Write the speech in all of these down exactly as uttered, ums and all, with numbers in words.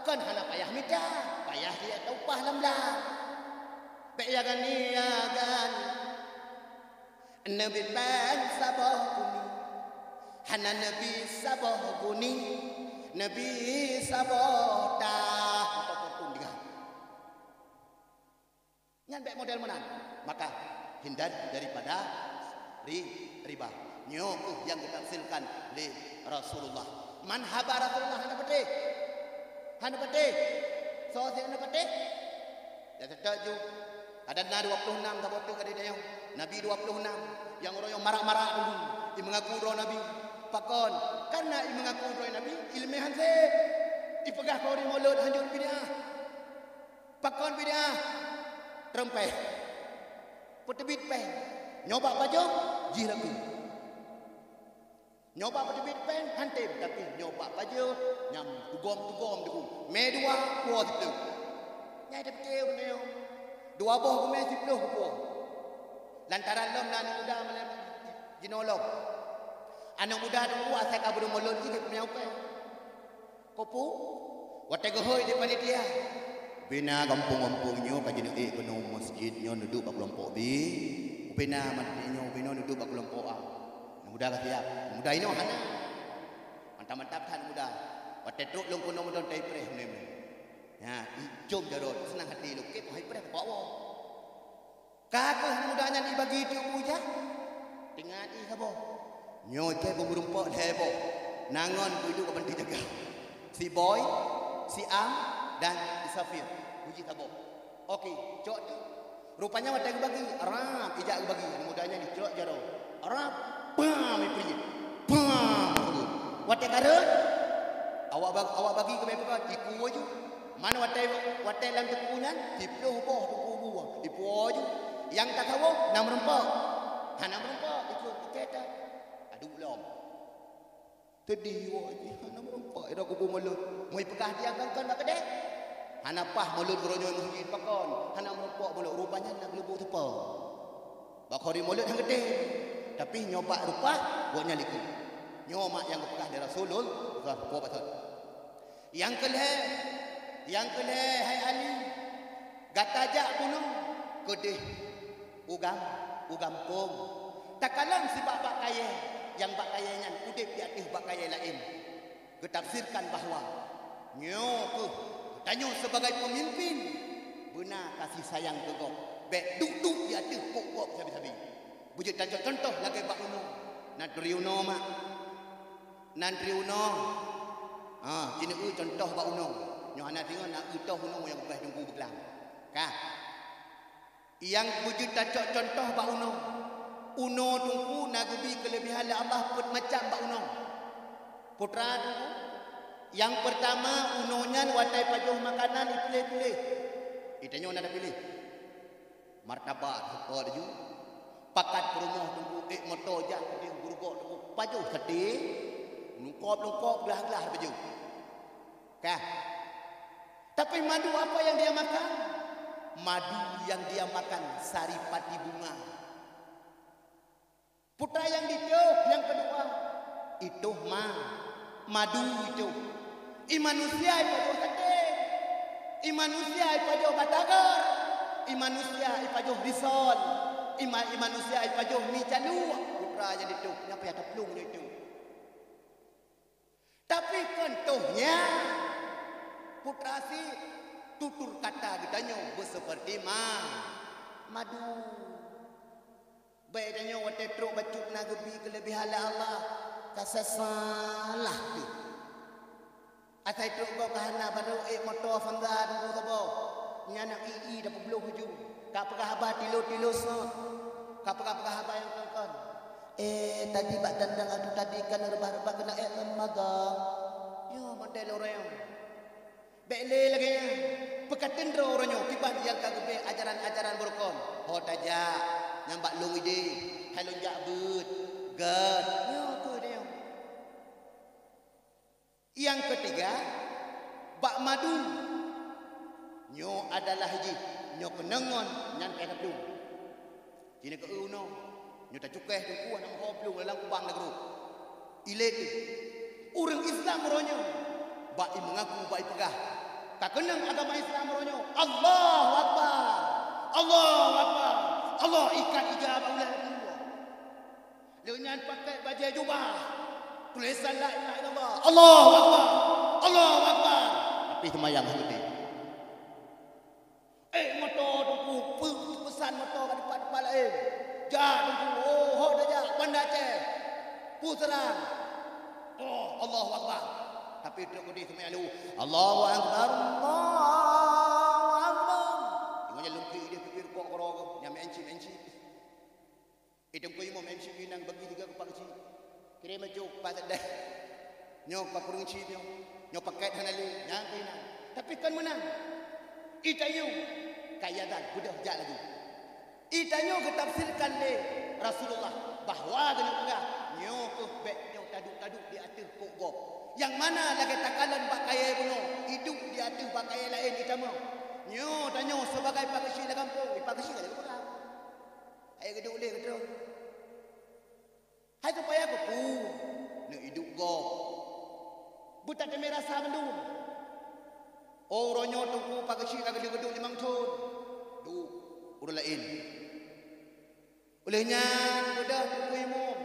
Kon hana payah mita, payah jeuet upah lam blang. Bèk ya gani ya gan. Neubi péng saboh guni. Hana neubi saboh guni. Neubi saboh tah. Apa pun dengan. Nyan bèk model meunan. Maka hindari daripada ri-, riba. Nyoe keuh nyang geutafsirkan lé Rasulullah. Man haba Rasulullah hana peudeh. Hana peudeh. Soe sih hana peudeh? Ya setuju. Ada na dua puluh enam saboh teuk ada dayong. Nabi dua puluh enam. Nyang uroe nyoe marak-marak dulu. I mengaku droe Nabi. Pakon? Karena i mengaku droe Nabi, ileumèe han sép. Ipeugah keu ureueng mulod hanjeuet bid'ah. Pakon bid'ah? Teureumpai. Peuteubiet péng. Nyoe bak pajoh, jih ragu. Nyoe bak peuteubiet péng, hantem, tapi nyoe bak pajoh, nyang tugom-tugom deungon. Mè dua, puwoe siplôh. Nyang tapike ureueng nyoe. Dua boh geumè siplôh kupuwoe. Lantaran lom na aneuk muda malèe jinoe lom. Aneuk muda teungku asai ka beureumoh lôn jih ka kumeung péng. Kopu, watèe geuhôi di panitia. Bina gampông-gampông nyoe ka jineuk ék keunoe masjid nyoe neuduek bak keulompok B. Bina masjid nyoe bina neuduek bak keulompok A. Muda ka siap. Muda inoe hana. Mantap-mantap that muda. Watèe trok lôn keunoe meunan tai preh meunan. Ya, icom jaroe seunang hati lôn. Kép hai preh bak woe. Ka kheueh muda nyan ibagi tiep bu ijak, teungat ié saboh. Nyoe cai beumeurumpok lhèe boh. Nangon beuduek ban teujaga. Si Boy, si Am, dan si Safir. Uji saboh. Oke, cok tu. Rupanya watèe geubagi, rap ijak geubagi. Muda nyan dicok jaroe. Rap, bam, ipriek. Bam, watèe ka rhot, awak bag-, awak bagi keu meupeugah, iku aju. Man watèe, watèe lam teuku nyan, siplôh boh teuku bu, ipuwoe ju. Nyang ka sawoe, na meurumpok. Hana meurumpok, ikôt ikét that. Aduh lom. Teudeh woe jih, hana meurumpok, ira kubu mulod. Meuipeugah dia kon-kon bak keudè. Hana paih mulod uroe nyoe meuseujid pakon. Hana meurumpok mulod, rupanya na geuleubu teupeu. Bak khori mulod han geutem. Tapi nyoe bak rupa, gobnyan likot. Nyoe mak nyang geupeugah lé Rasulullah, poh batot. Nyang keulhèe, nyang keulhèe, hai Ali, gata jak bunoe keudeh u gam-, u gampông. Takalon sibak bak kayèe, nyang bak kayèe nyan udép di ateueh bak kayèe laén. Geutafsirkan bahwa nyoe keuh geutanyoe sibagai peumimpin beuna kasih sayang keu gob. Bèk duek-duek di ateueh pok gob sabe-sabe. Beujeuet tacok cuntoh lagèe bak unoe. Na turi unoe mak. Nan turi unoe. Ha, jineuk eu cuntoh bak unoe. Nyoe hana singoh na eu toh unoe nyang beukah teungku beuklam. Ka. Nyang beujeuet tacok cuntoh bak unoe. Unoe teungku na geubi keuleubihan lé Allah peuet macam bak unoe. Putra teungku. Nyang peurtama, unoe nyan watèe pajoh makanan ipiléh-piléh. Geutanyoe na tapiléh. Martabak teuka laju. Pakat peurumoh teungku ék moto jak keudeh gurugok teungku pajoh saté. Lungkop-lungkop glah-glah pajoh. Kah. Tapi madu apa yang dia makan? Madu yang dia makan saripati bunga. Putra nyang ditoh nyang keudua, itoh ma, madu itoh. I manusia ipajoh saté, i manusia ipajoh batagor, i manusia ipajoh risol, i ma-, i manusia ipajoh mi caluek. Putra nyang ditoh, nyang payah taplueng nyoe itoh. Tapi kon toh nyan, putra si tutur kata geutanyoe beuseuperti ma, madu. Bèk tanyoe watèe trok bacut na geubi keuleubihan lé Allah, ka salah teuh. Asai trok gob ka hana barô ék moto Avanza teungku saboh. Nyan na i-i tapeubloh laju. Ka peugah haba tilo-tilo sot. Ka peugah-peugah haba nyang kon-kon. Eh, tadi bak dandang atu tadi kan reubah-reubah keuneuk ék ngon maga. Nyoe model ureueng. Bèk lé lagèe nyan. Peukateun droe uroe nyoe kiban nyang ka geubri ajaran-ajaran beurukon. Ho tajak, nyang bak lôn idéh, hai lôn jak beuet, gèt. Nyoe keuh deuh. Nyang keutiga, bak madu. Nyoe adalah jih, nyoe keunong ngon nyan keu plueng. Jinoe keu unoe, nyoe tacukéh teungku hana meuho plueng lam kubang nanggroe. Ilée teuh, ureuëng Islam uroe nyoe bak imeungaku, bak ipeugah, Ka keunong agama Islam uroe nyoe. Allahu Akbar. Allahu Akbar. Allah ikat ija bak ulèe Allah. Lheueh nyan pakai bajèe jubah. Tulisan la ilaha illallah. Allahu Akbar. Allahu Akbar. Tapi seumayang hana geude. Eh, moto Teungku, pe-, peusan moto ka dipat-dipat laén. Jak Teungku, oh, hot dah jak, Banda Aceh. Peue seurang. Oh, Allahu Akbar. Tapi trok keudeh seumayang laju. Allahu Akbar, Allahu Akbar. Ingat nyan lungkri dia pipir kok koro, nyang meu'en cit, meu'en cit. Eh, Teungku Imum, M C inang bagi tiga keu Pak Keuchik. Kirém bacut, Pak Sekdes. Nyoe Pak Kureueng Chik nyoe. Nyoe paket hana lé, nyang keu inang. Tapi kon meunan. Itanyoe, ka iazan, beudôh jak laju. Itanyoe geutafsirkan lé Rasulullah bahwa geuneuk peugah, nyoe keuh bèk nyoe taduek-taduek di ateueh kok gob. Nyang mana lagèe takalon bak kayèe bunoe, iduek di ateueh bak kayèe laén itamong. Nyoe tanyoe sibagai Pak Keuchik lam gampông, Pak Keuchik ka lheueh peugah. Hai geuduek lé keudroe. Hai supaya keupeue neuiduek gob. Beutateumé rasa mandum. Oh, uroe nyoe Teungku Pak Keuchik ka geuduek-geuduek limong thon. Duek ureueng laén. Ulèh nyan beudôh Teungku Imum.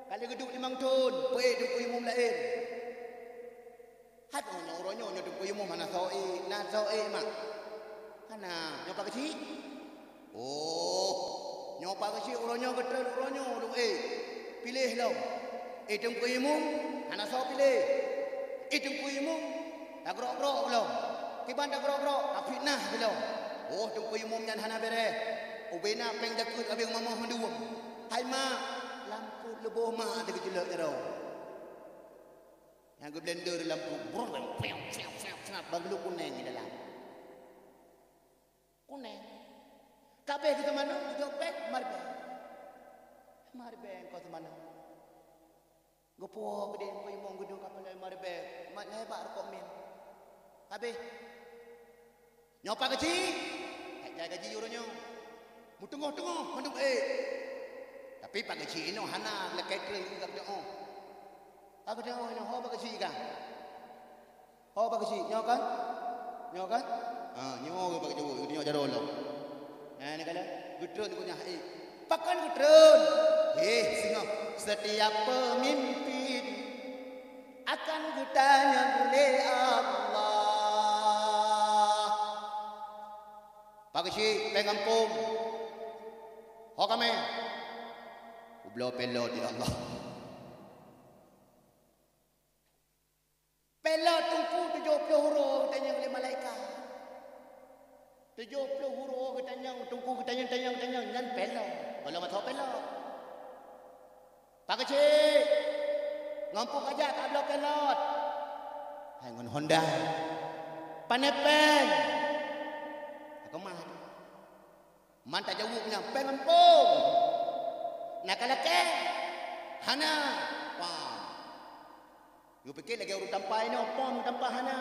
Ka lheueh geuduek limong thon, peuék Teungku Imum laén. Hat nyoe uroe nyoe, nyoe Teungku Imum hana soe, na soe mak? Hana, nyoe Pak Keuchik? Oh, nyoe Pak Keuchik uroe nyoe geutreun uroe nyoe lôn ék. Piléh lom. Eh Teungku Imum, hana soe piléh. Eh Teungku Imum, tagrok-grok lom. Kiban tagrok-grok, tafitnah lom. Oh Teungku Imum nyan hana bèrèh. Ubena péng jakeuet abéng mamoh mandum. Hai mak, lam pruet leuboh mak teugeujulok jaroe. Nyang geublender lam pruet, brrr, fiap, fiap, fiap, fiap, bak geuluk kunèng di dalam. Kunèng. Kabéh geuteumanoe, geujok péng, marbèe. Marbèe engkau teumanoe. Geupuwoe keudéh Teungku Imum geuduek kapala marbèe, mat nyan bak rukok mim. Habéh. Nyoe Pak Keuchik, hai jai gaji uroe nyoe. Meuteungoh-teungoh mandum ék. Tapi Pak Keuchik inoe hana lakèe treun geuh ka geudeungoe. Ka geudeungoe inoe, ho Pak Keuchik ka? Ho Pak Keuchik, nyoe kan? Nyoe kan? Ha, nyoe Pak Keuchik, nyoe jaroe lom. Nah, ni kala geutreun geuh nyan, eh. Pakon geutreun? Eh, singoh. Setiap pemimpin akan geutanyong lé Allah. Pak Keuchik, péng gampông. Ho kamé. Kubloe pelot, ya Allah. Pelot Teungku tujoh ploh uroe geutanyong lé malaikat. Tujoh ploh uroe geutanyong, Teungku geutanyong, tanyong, tanyong, nyan pelot. Gohlom mantong pelot. Pak Keuchik, ngon peue kajak tabloe pelot? Hai ngon Honda. Pané péng? Keumah. Man tajaweueb nyan, péng gampông. Na ka lakèe? Hana. Wah. Geupike lagèe ureueng tampa inoe, pom tampa hana.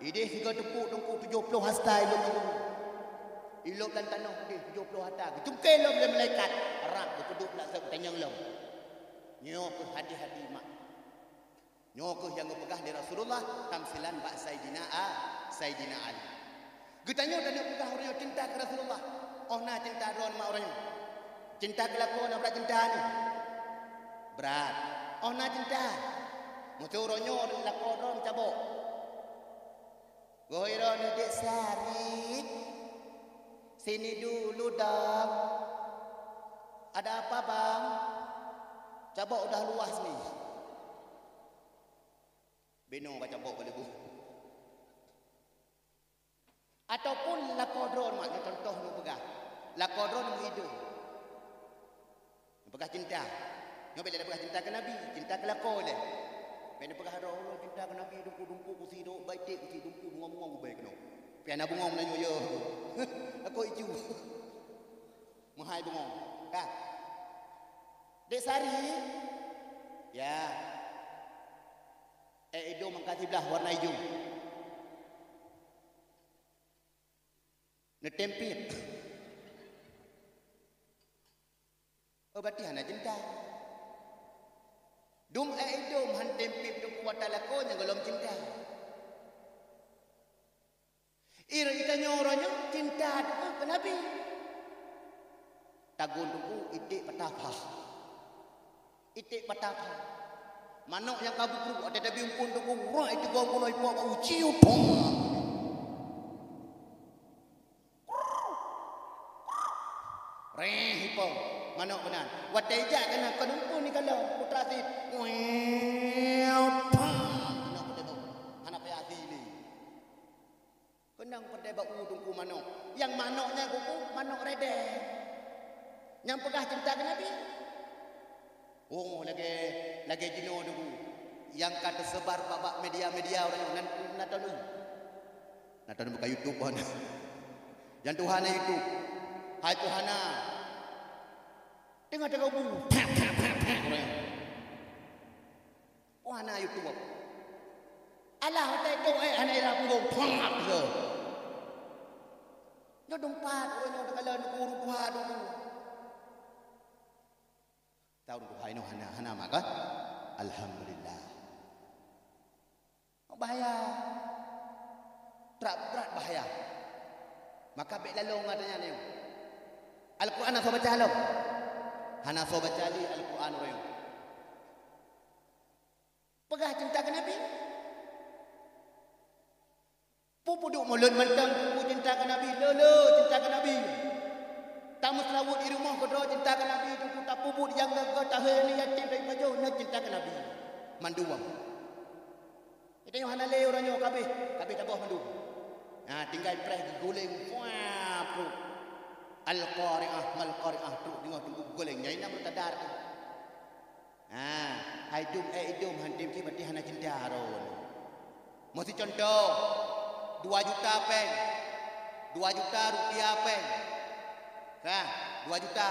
Idéh sigoe teupok Teungku tujoh ploh hasta ilop nyoe. Ilop lam tanoh idéh tujoh ploh hasta. Geucungké lom lé malaikat. Rab geupeuduek lam sép tanyong lom. Nyoe keuh hati-hati mak. Nyoe keuh nyang geupeugah lé Rasulullah tamsilan bak Saidina A-, Saidina Ali. Geutanyoe taneuk peugah uroe nyoe cinta keu Rasulullah. Oh na cinta droe mak uroe nyoe. Cinta keu lakoe na brat cinta nyoe. Brat. Oh na cinta. Meuseu uroe nyoe lakoe droe meucabok. Goh droe ni Dek Sari. Sini dulu dong. Ada apa bang? Cabok udah luwah sini. Binoe ka cabok bak leubeh. Ataupun lakoe droe mak, nyoe contoh nyoe peugah. Lakoe droe nyoe meuidong. Nyoe peugah cinta. Nyoe bèk lé peugah cinta keu Nabi, cinta keu lakoe lé. Bèk nyoe peugah droe, "Oh, cinta keu Nabi, dumpu-dumpu kusi do, baitek kusi dumpu, bungong-bungong ubé keunoe." Pian na bungong na nyoe, yo. Aku icu. Meuhai bungong. Ka. Dek Sari? Ya. Eh, idong mangka siblah warna ijo. Neutem pit. Oh, berarti hana cinta. Dum eh idong han tem pit Teungku watèe lakoe nyang gohlom cinta. Teungku keu Nabi. Tagun teungku iték patah pha. Iték patah pha. Manok nyang ka bukru, watée tabi eungkon teungku, rot itigong keunoe ipo bak uci utong. Reh ipo manok keunan. Watée ijak keunan kon eungkon ikalon, putra sit. Manok keunan bau. Hana payah asili. Keunong peudeh bak u teungku manok. Nyang manok nyan teungku manok redeh. Nyang peugah cinta keu Nabi. Oh, lagée, lagée jinoe teungku. Nyang ka teusebar bak, bak media-media ureuëng nyoe nan, nan talu. Nan talu buka YouTube pun. Nyang tuha na YouTube. Hai tuha na. Teungoh teugobu. Ureuëng. Wah, na YouTube. Alah, watée itu, eh, hana ira punggong. Pah, ya. Nyoe teumpat, oh, nyoe teukalon guru tuha tu. Tahu tu hai noh hana, hana maka. Alhamdulillah. Bahaya. Brat, brat bahaya. Maka bék lalong katanya ni. Al-Quran hana soe baca lom. Hana soe baca li Al-Quran ureuëng. Peugah cinta keu Nabi. Peue peuduek mulod mantong teungku cinta keu Nabi, le-le cinta keu Nabi. Tameuseulaweuet di rumoh keudroe cinta keu Nabi, teungku tapeubuet nyang geuh-geuh tahé ni yatim dari pajoh na cinta keu Nabi. Mandum. Kita nyoe hana lé uroe nyoe kabeh, kabeh taboh mandum. Nah, tinggai preh geuguleng, puah, pruh. Al-Qari'ah, mal Qari'ah, trok teungoh teungku geuguleng. Nyai na murtadar tu. Ha, hai dum, eh, idum, han tem cit berarti hana cinta droe. Meusicontoh, dua juta péng. Dua juta rupiah péng. Ka, dua juta.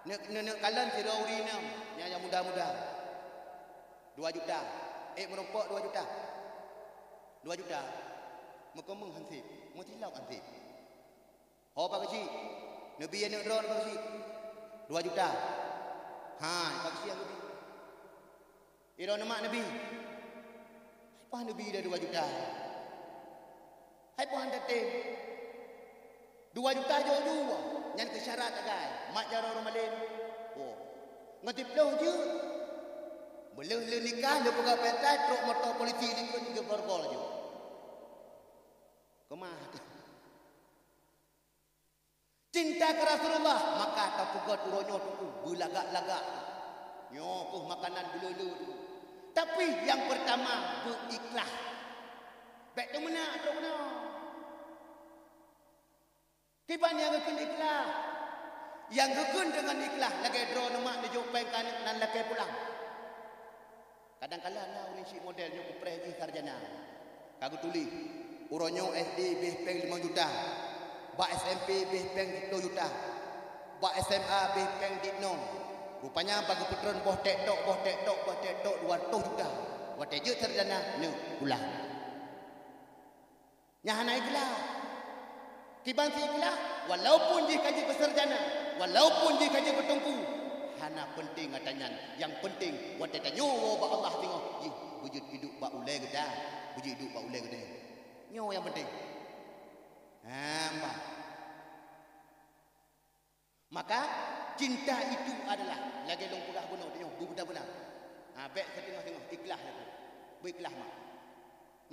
Neuk, neuk, neuk kalon sidroe ureuëng inong nyang, nyang muda-muda. Dua juta. Eh, meurumpok dua juta. Dua juta. Meukeumeuh hansip, meutilok hansip. Ho Pak Keuchik, neubi aneuk droe Pak Keuchik. Dua juta. Ha, Pak Keuchik nyang geubi. Droeneuh mak neubi. Hai pah neubi dah dua juta. Hai pah han tatem. Dua juta jok ju, nyan keu syarat sagai. Mat jaroe ureuëng malém. Woe. Ngon siplôh jeuet. Beuleueh lé nikah, lé peugah pesta, trok moto polisi likot, tiga borgol jeuet. Keumah. Cinta keu Rasulullah, maka tapeugöt uroe nyoe teungku beulagak-lagak. Nyoe keuh makanan beuleu-leu teungku. Tapi nyang peurtama, beuikhlas. Bék teumeunak droe keunoe. Kiban nyang geukheun ikhlas. Nyang geukheun deungon ikhlas lagée droeneuh mak neujok péng keu aneuk nan lakée pulang. Kadang-kadang na ureuëng syiek model nyoe kupreh jih sarjana. Ka geutuléh, uroe nyoe S D beh péng limong juta, bak S M P beh péng siplôh juta, bak S M A beh péng jeuet nong. Rupanya bak geupeutreun boh tek tok, boh tek tok, boh tek tok dua reutôh juta. Watée jeuet sarjana, neuh pulang. Nyan hana ikhlas. Kiban si ikhlas, walaupun jih ka jeuet beusarjana, walaupun jih ka jeuet beuteungku, hana peunteng ata nyan. Nyang peunteng, watée tanyoe woe bak Allah singoh, jih beujeuet idup bak ulée geuda, beujeuet idup bak ulée geuda. Nyoe nyang peunteng. Ha, bah. Maka, cinta itu adalah, lagée lôn peugah bunoe, tanyoe beubeuna-beuna. Ha, bék siteungoh-teungoh, ikhlas laju. Beuikhlas mak.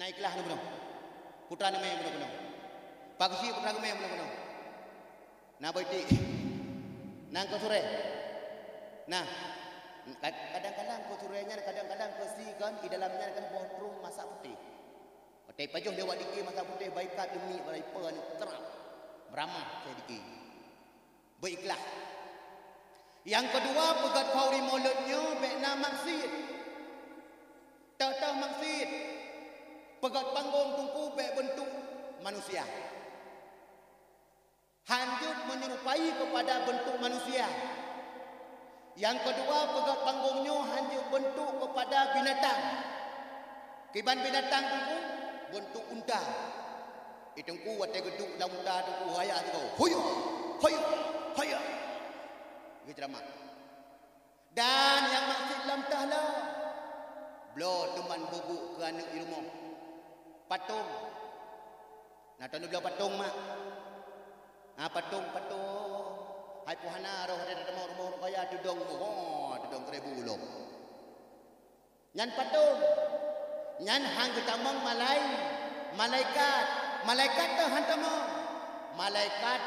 Na ikhlas na bunoe. Putra neumé bunoe-bunoe. Pak Geuchik putra geumé bunoe-bunoe. Na boh itik. Na keu surée. Nah, ka-, kadang-kadang keu surée nyan, kadang-kadang keu si kan, di dalam nyan kan boh trueng masa putéh. Watée pajoh lewat dikeue masa putéh, baikat demi bak ipe ni, trap. Meuramah saya dikeue. Beuikhlas. Nyang keudua, peugöt khauri mulod nyoe bék na maksiet. Teuh-teuh maksiet. Peugöt panggong teungku bék beuntuk manusia. Han jeuet meunyerupai keupada beuntuk manusia. Nyang keudua, peugöt panggong nyoe han jeuet beuntuk keupada binatang. Kiban binatang teungku, beuntuk unta. Di teungku watée geuduek lam unta teungku, haya sigoe, "Hoya! Hoya! Hoya!" Geuceuramah. Dan nyang maksiet lom teuh lom. Bloe teuma bubuk keu aneuk di rumoh. Patong. Na teuh neubloe patong mak. Nyan patong. Nyan han geutamong malai-, malaikat. Malaikat teuh han tamong. Malaikat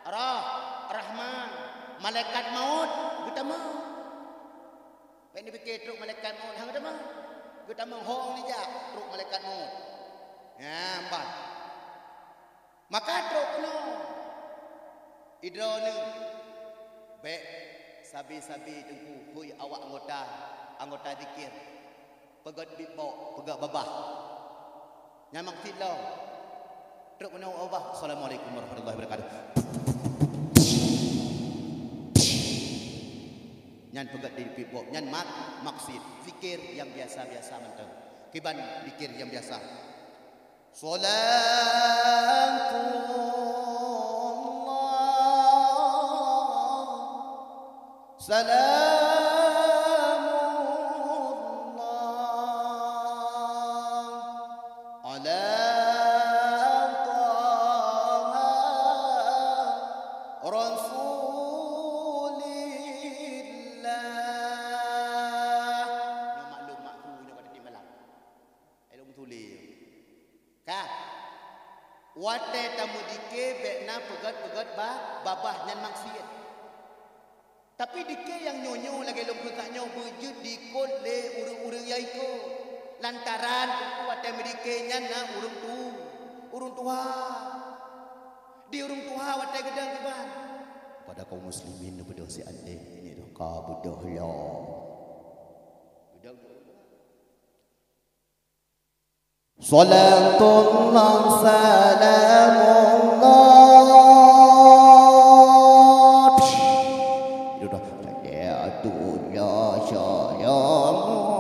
Rah-, Rahman. Malaikat maut geutamong. Bèk neupike trok malaikat maut han geutamong. Geutamong hong nijak trok malaikat maut. Nyan ban. Maka trok keunoe. Idroeneuh bèk sabe-sabe teungku hui awak anggota, anggota zikir. Peugöt bibok, peugöt babah. Nyan maksud lom. Trok keunoe babah. Assalamualaikum warahmatullahi wabarakatuh. Nyan peugöt di bibok. Nyan mak-, maksud zikir nyang biasa-biasa mantong. Kiban zikir nyang biasa. Salatullah, salamullah, ala Taha Rasulillah. Nyoe maklum, mak guru nyoe ka tiep malam. Ilôn tuléh. Ka. Watèe tameudike bèk na peugöt-peugöt ba-, babah, nyan maksiet. Tapi dike nyang nyoe-nyoe lagèe lôn peugah nyoe beujeuet diikot lé ureueng-ureueng nyang ikot. Lantaran teungku watèe meudike nyan na ureueng tu-, ureueng tuha. Di ureueng tuha watèe geudong kiban. Pada kaum muslimin neubeudôh siat lé, nyoe ka beudôh lom. Beudôh. Salatullah, salamullah. Itu dah. Salatullah, salamullah.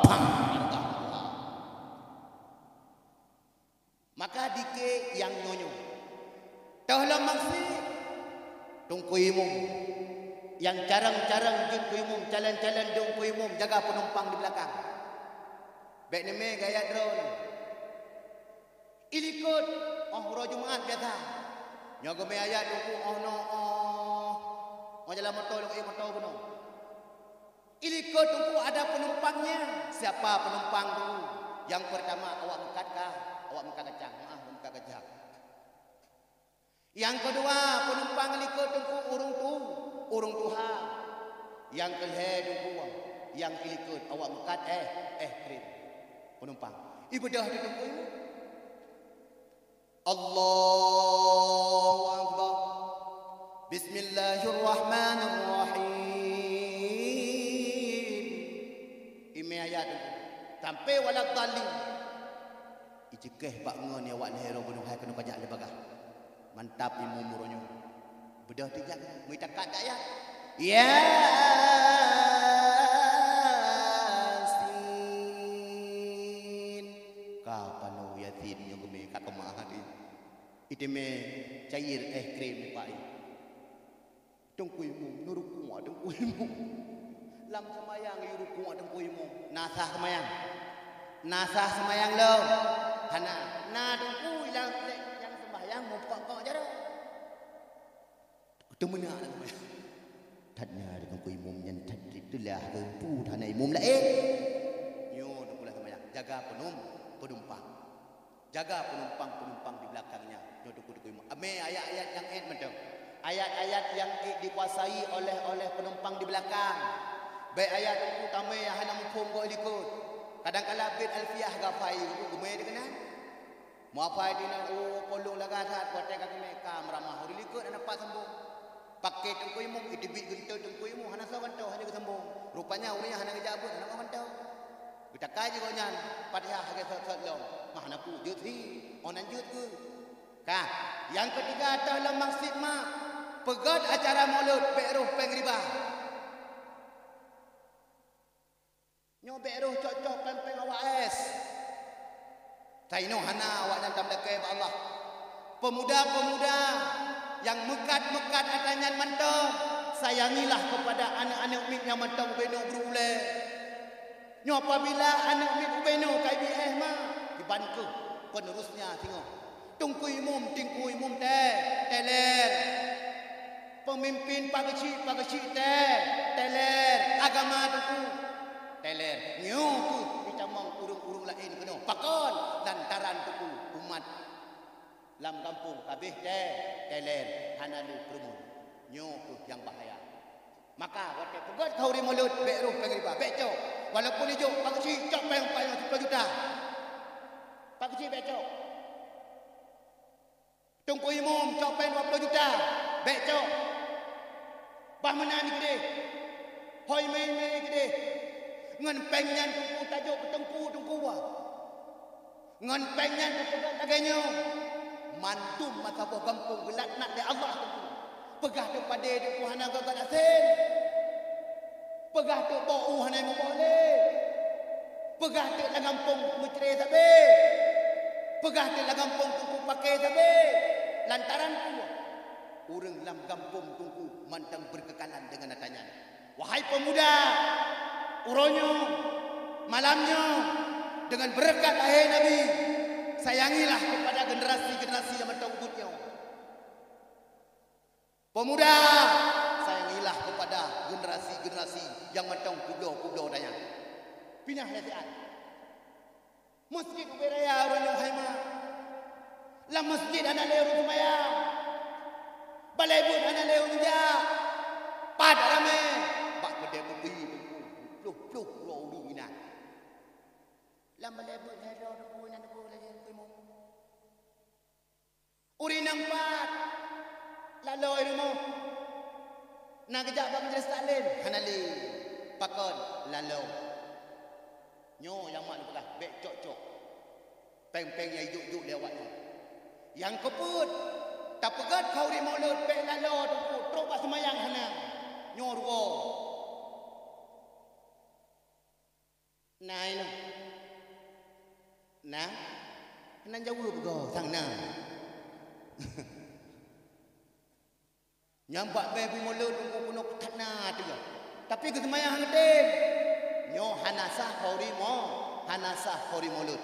Pang. Maka dike nyang nyoe-nyoe. Toh lom maksiet, teungku imum. Nyang carông-carông jeuet keu imum, calon-calon jeuet keu imum, jaga peunumpang di beulakang. Bèk neumè gaya droeneuh. Ilikot, oh, uroe Jumat biasa. Nyoe geumè ayat teungku, oh, noe, oh. Oh, jalan moto, lôn ék moto bunoe. Ilikot teungku ada peunumpangnya. Siapa peunumpang teungku? Nyang peurtama awak meukat kah? Awak meukat kacang. Maah, meukat kacang. Nyang keudua peunumpang ilikot teungku ureueng tu, ureueng tuha. Nyang keulhèe teungku nyang ilikot awak meukat éh, éh krim. Peunumpang. Ibeudôh di teungku. Allahu Akbar. Bismillahirrahmanirrahim. Imè ayat tu. Sampai waladdallin. Iceukeh bak ngon ya wak lhèe roh gunong hai keunoe kajak lé bagah. Mantap imum uroe nyoe. Beudôh tijak, meutakat dak ya? Yasin. Ka panoe Yasin nyoe geumè ka keumah hati. Iteumè cair éh krim nibak ie. Teungku imum, neurukuk teungku imum. Lam seumayang irukuk teungku imum. Na sah seumayang? Na sah seumayang lom? Hana. Na teungku ilang nyang seumayang mupok-pok jaroe. Teumeunak lam seumayang. That na teungku imum nyan that teulah keu pu hana imum laén. Nyoe teungku lam seumayang. Jaga peunum-, peunumpang. Jaga peunumpang-peunumpang di beulakang nyan. Nyoe teungku-teungku imum. Amé ayat-ayat nyang ék mantong. Ayat-ayat nyang ék dikuasai oleh, oleh peunumpang di beulakang. Bèk ayat teungku tamè hana muphom goe likot. Kadang kala bét Alfiah Ghafai teungku geumè dikeue nan. Muapai dina, oh, polong lagak that, watèe ka geumè ka meuramah ureueng likot hana pat sambong. Paké teungku imum, iteubiet geunteut teungku imum, hana soe gantoe, hana geusambong. Rupanya ureueng nyan hana geujak beuet, hana soe gantoe. Geutakai jih gobnyan, Fatihah lagèe sot-sot lom. Mah hana peue jeuet hi, oh nan jeuet keu. Ka, nyang keutiga toh lom maksiet mak, peugöt acara maulud, bèk roh péng riba. Nyoe bèk roh cok-cok péng-péng awak es. Sainoe hana awaknyan tameulakèe bak Allah. Peumuda-peumuda nyang meukat-meukat atra nyan mantong, sayangilah keupada aneuk-aneuk miet nyang mantong ubé nyoe bru ulèe. Nyoe apabila aneuk miet ubé nyoe ka ibi es ma, kiban keuh penerusnya singoh. Teungku imum, teungku imum tée, teler. Peumimpin pageuchik, pageuchik tée, teler. Agama teungku. Teler. Nyoe kheueh jitamong ureuëng-ureuëng laén keunoe. Pakon? Lantaran Teungku, umat lam gampông ka abéh te-, teler, hana le peurumoh. Nyoe kheueh nyang bahaya. Maka watée peugét khauri mulod, bék rôh péng riba, bék cok. Walaupun ijok, Pak Geuchik, cok péng, péng siploh juta. Pak Geuchik, bék cok. Teungku Imum cok péng dua ploh juta, bék cok. Bah meunan keudeh. Hôi mé-mé keudeh. Ngon péng nyan Teungku tajok keu teungku-teungku wa. Ngon péng nyan teupeugah lagée nyoe, mandum masa boh gampông geulaknat lé Allah Teungku. Peugah teuk padé Teungku hana gagak asen. Peugah teuk boh u hana muboh lé. Peugah teuk lam gampông meucre sabe. Peugah teuk lam gampông Teungku paké sabe. Lantaran peue? Ureuëng lam gampông Teungku mantong beukeukalan deungon ata nyan. Wahai peumuda, uroe nyoe, malam nyoe, deungon beureukat lahé Nabi, sayangilah keupada generasi-generasi nyang mantong ubit nyoe. Peumuda, sayangilah keupada generasi-generasi nyang mantong peubloe-peubloe ata nyan. Pinah lé siat. Meuseujid ubé raya uroe nyoe hai ma. Lam meuseujid hana lé ureuëng seumayang. Balée buet hana lé ureuëng jak. Pat ramé. Bak keudée kupi ploh-ploh droe ureuëng inan. Lam balée buet hai droe teungku inan teungku lagée kupi mo. Ureuëng inong pat laloe rumoh, na geujak bak majelis taklim, hana lé. Pakon? Laloe. Nyoe nyang mak neupeugah, bék cok-cok péng-péng nyang ijok-jok lé awaknyan. Nyang keupeuet, tapeugét khauri mulod bék laloe teungku, trok bak seumayang hana. Nyoe rugoe. Na inoe? Na? Hana jaweueb goe sang na. Nyang bak bée bui mulod teungku keunoe that na teuga. Tapi geuseumayang hana tem. Nyoe hana sah khauri mo-, hana sah khauri mulod.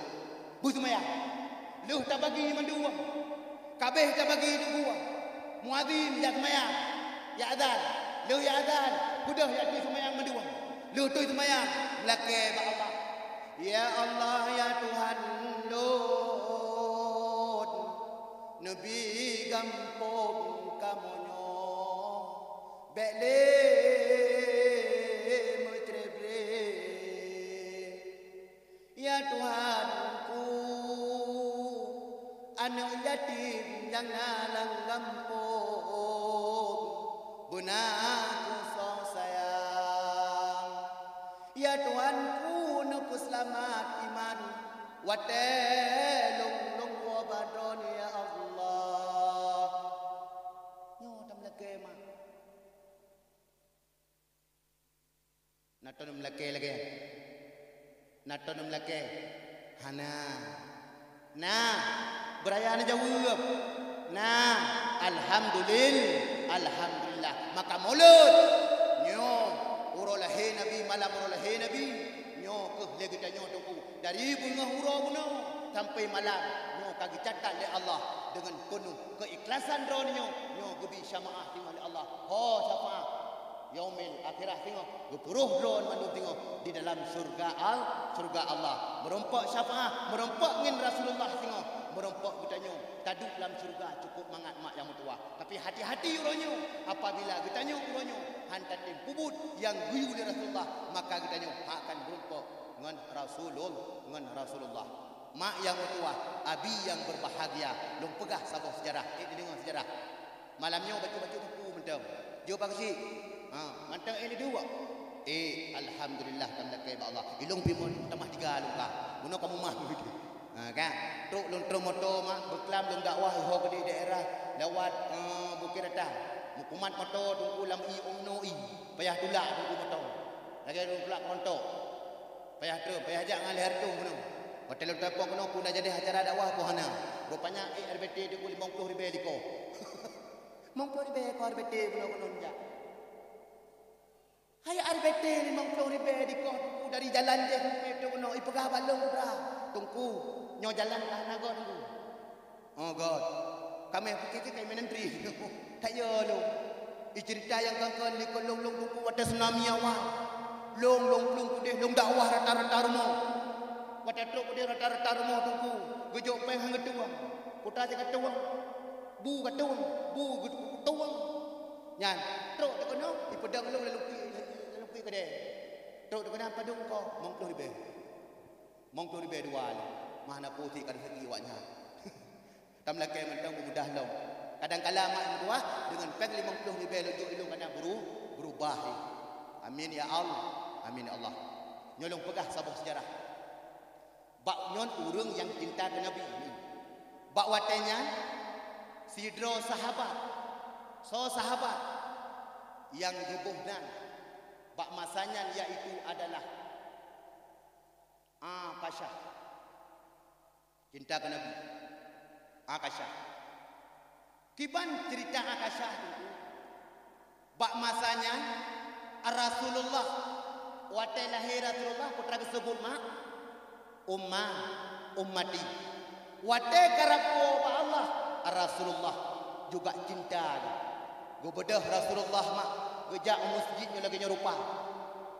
Beuseumayang. Lheueh tabagi mandua. Kabeh tabagi dua. Muazin jak seumayang, jak azan. Lheueh jak azan, beudôh jak tui seumayang mandua. Lheueh tui seumayang, meulakée bak Allah. Ya Allah, ya Tuhan lôn, neubi gampông kamoe nyoe bék lé meucrebre. Ya Tuhanku, aneuëk yatim nyang na lam gampông, beuna kusoe sayang. Ya Tuhanku, neupeuseulamat iman watée lôn-lôn woe bak Droeneuh, ya Allah. Nyoe tameulakée ma. Na ton meulakée lagée nyan? Na ton meulakée? Hana. Na, beuraya neujaweueb. Na, alhamdulil-, alhamdulillah. Maka mulod nyoe uroe lahé Nabi, malam uroe lahé Nabi, nyoe kheueh lé geutanyoe teungku. Dari beungoh uroe bunoe sampai malam, nyoe ka geucatat lé Allah deungon peunoh keuikhlasan droeneuh nyoe, nyoe geubi syamaah singoh lé Allah. Ho syafaah. Yaumil akhirah singoh, geupuroh droe mandum singoh di dalam syurga Al-, syurga Allah. Meurumpok syafaah, meurumpok ngon Rasulullah singoh, meurumpok geutanyoe taduek lam syurga cukôp mangat mak nyang meutuwah. Tapi hati-hati uroe nyoe, apabila geutanyoe uroe nyoe han tatem peubuet nyang geuyue lé Rasulullah, maka geutanyoe akan meurumpok ngon Rasulul-, ngon Rasulullah. Mak nyang meutuwah, abi nyang berbahagia, lôn peugah saboh seujarah, ék neudeungoe seujarah. Malam nyoe bacut-bacut teungku mantong. Jeuet bak keuchik. Ha, mantong ék neuduek. Eh, alhamdulillah, ka meulakée bak Allah. Ilong pih mon tamah tiga lôn ka. Bunoe ka mumah. Ha, kan? Trok lôn trok moto mak, beuklam lôn dakwah iho keudeh daerah lewat, eh, Bukit Ratang. Meukumat moto teungku lam i umno i. Payah tulak teungku moto. Lagée lôn tulak kontok. Payah trön, payah jak ngon lhèe reutôh bunoe. Watée lôn telepon keunoe, peue na jadi acara dakwah peue hana. Rupanya, eh, R B T teungku limong ploh ribèe likot. Limong ploh ribèe likot R B T bunoe keunoe jak. Hai R B T limong ploh ribèe likot teungku dari jalan jih sampai teungku keunoe, ipeugah bak lôn, "Putra, teungku, nyoe jalan ka hana göt teungku." Oh God, kamoe pike cit kamoe neutri. That yo lôn. Icerita nyang kon-kon likot lôn-lôn teungku watée tsunami awai. Lôn, lôn plueng keudeh, lôn dakwah rata-rata rumoh. Watèe trok keudeh rata-rata rumoh Teungku, geujok péng han geutueng. Kuta cit ka tueng, bu ka tueng, bu geutueng. Nyan, trok teukeunong, ipeudong lôn lam lukiek, lam lukiek keudè. Trok teukeunong padum ko, limong ploh ribèe. Limong ploh ribèe dua lé. Mah na po cit ka raseuki awak nyan. Tameulakèe mantong beumudah lom. Kadang kala mak meutuah deungon péng limong ploh ribèe lôn jok ilôn ka na beuru-, beurubah. Amin ya Allah. Amin ya Allah. Nyoe lôn peugah saboh seujarah. Bak nyan ureueng nyang cinta keu Nabi. Bak watèe nyan, sidroe sahabat, soe sahabat nyang geuboh nan bak masa nyan, yaitu adalah Akasyah. Cinta keu Nabi. Akasyah. Kiban ceurita Akasyah Teungku. Bak masa nyan, Rasulullah, watèe lahé Rasulullah, peue teuma geuseubut mak, "Umma, ummati." Watèe karab woe bak Allah, Rasulullah juga cinta geuh. Geubeudôh Rasulullah mak, geujak u meuseujid nyoe lagèe nyoe rupa.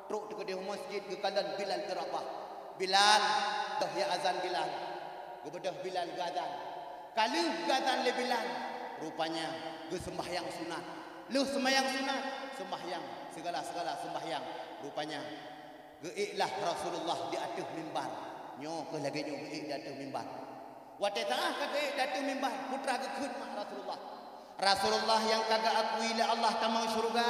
Trok teukeudeh u meuseujid geukalon Bilal bin Rabah. "Bilal, dôh ya azan Bilal." Geubeudôh Bilal geuazan. Ka lheueh geuazan lé Bilal, rupanya geuseumbahyang sunat. Lheueh seumbahyang sunat, seumbahyang sigala-sigala seumbahyang. Rupanya geuék lah Rasulullah di ateueh mimbar. Nyoe keuh lagèe nyoe geuék di ateueh mimbar. Watèe teu'ah ka geuék di ateueh mimbar, peue teuma geukheun mak Rasulullah. Rasulullah nyang ka geuakui lé Allah tamong syeuruga,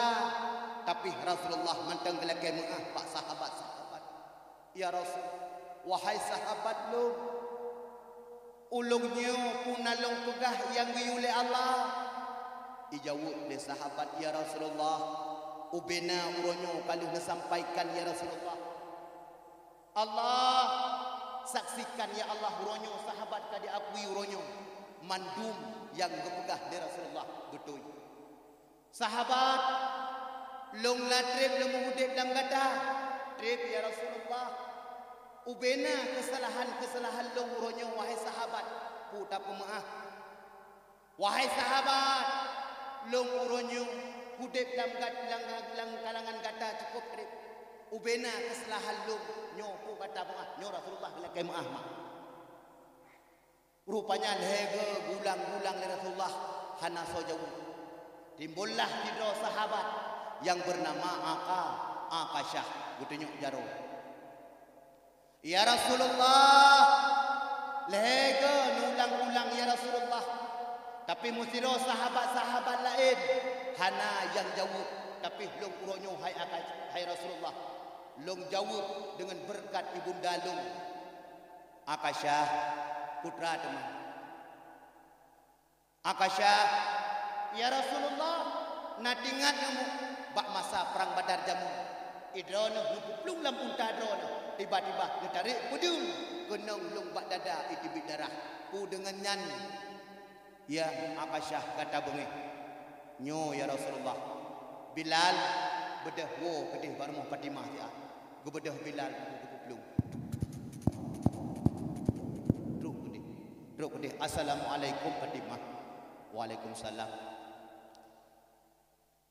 tapi Rasulullah mantong geulakèe meu'ah bak sahabat-sahabat. "Ya Rasul, wahai sahabat lôn, ulôn nyoe peue na lôn peugah nyang geuyue lé Allah?" Ijaweueb lé sahabat, "Ya Rasulullah, ubena uroe nyoe ka lheueh neusampaikan, ya Rasulullah." "Allah saksikan, ya Allah, uroe nyoe sahabat ka jiakui uroe nyoe mandum nyang geupeugah lé Rasulullah beutôi." "Sahabat, lôn na trép lôn udép lam gata?" "Trép, ya Rasulullah." "Ubena keusalahan-keusalahan lôn uroe nyoe, wahai sahabat, peue tapeumeu'ah." "Wahai sahabat, lôn uroe nyoe udép lam gat-, lam, lam kalangan gata cukôp trép. Ubena keusalahan lôn nyoe peue gata meu'ah." Nyoe Rasulullah geulakèe meu'ah mak. Rupanya lhèe geugulang-gulang lé Rasulullah hana soe jaweueb. Timbullah sidroe sahabat nyang beunama Aka-, Akasyah geutunyok jaroe. "Ya Rasulullah, lhèe geuh neuulang-ulang ya Rasulullah. Tapi meusidroe sahabat-sahabat laén hana nyang jaweueb, tapi lôn uroe nyoe hai Aka-, hai Rasulullah, lôn jaweueb deungon beureukat ibunda lôn." "Akasyah, peue teuma?" "Akasyah, ya Rasulullah, na teuingat neuh bak masa prang Badar jameun. Idroeneuh neupeuplueng lam unta droeneuh, tiba-tiba neutarek peudeueng keunong lôn bak dada iteubiet darah. Peue deungon nyan, ya Akasyah, gata beungéh?" "Nyoe ya Rasulullah, Bilal beudôh woe keudeh bak rumoh Fatimah siat." Geubeudôh Bilal geupeuplueng. Trok keudeh. Trok keudeh, "Assalamualaikum Fatimah." "Waalaikumsalam."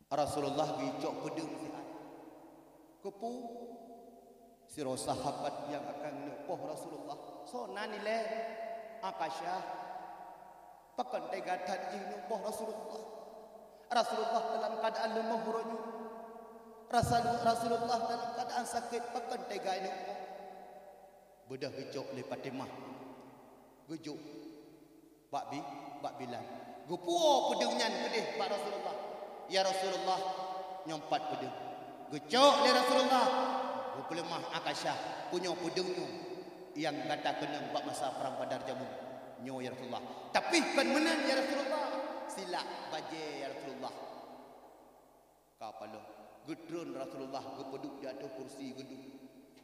Rasulullah geuicok peudeueng siat. "Keupeue?" "Sidroe sahabat nyang akan neuk poh Rasulullah." "Soe nan ilèe?" "Akasyah." "Pakon teuga that jih neuk poh Rasulullah? Rasulullah dalam keuadaan leumoh uroe nyoe. Rasul-, Rasulullah dalam keuadaan sakét, pakon teuga neuk poh?" Beudôh geucok lé Fatimah, geujok bak Bi-, bak Bilal. Geupuwoe peudeueng nyan keudeh bak Rasulullah. "Ya Rasulullah, nyoe pat peudeueng." Geucok lé Rasulullah, geupeuleumah Akasyah, "Peue nyoe peudeueng nyoe nyang gata keunong bak masa prang Badar jameun nyoe, ya Rasulullah." "Tapi kon meunan, ya Rasulullah, silak bajèe, ya Rasulullah." Ka palong, geutreun Rasulullah, geupeuduek di ateueh kursi geuduek.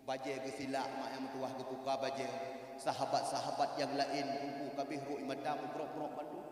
Bajèe geusilak, mak nyang meutuwah geupuka bajèe. Sahabat-sahabat nyang laén, Teungku, ka abéh rhot mata meubrok-brok bandum.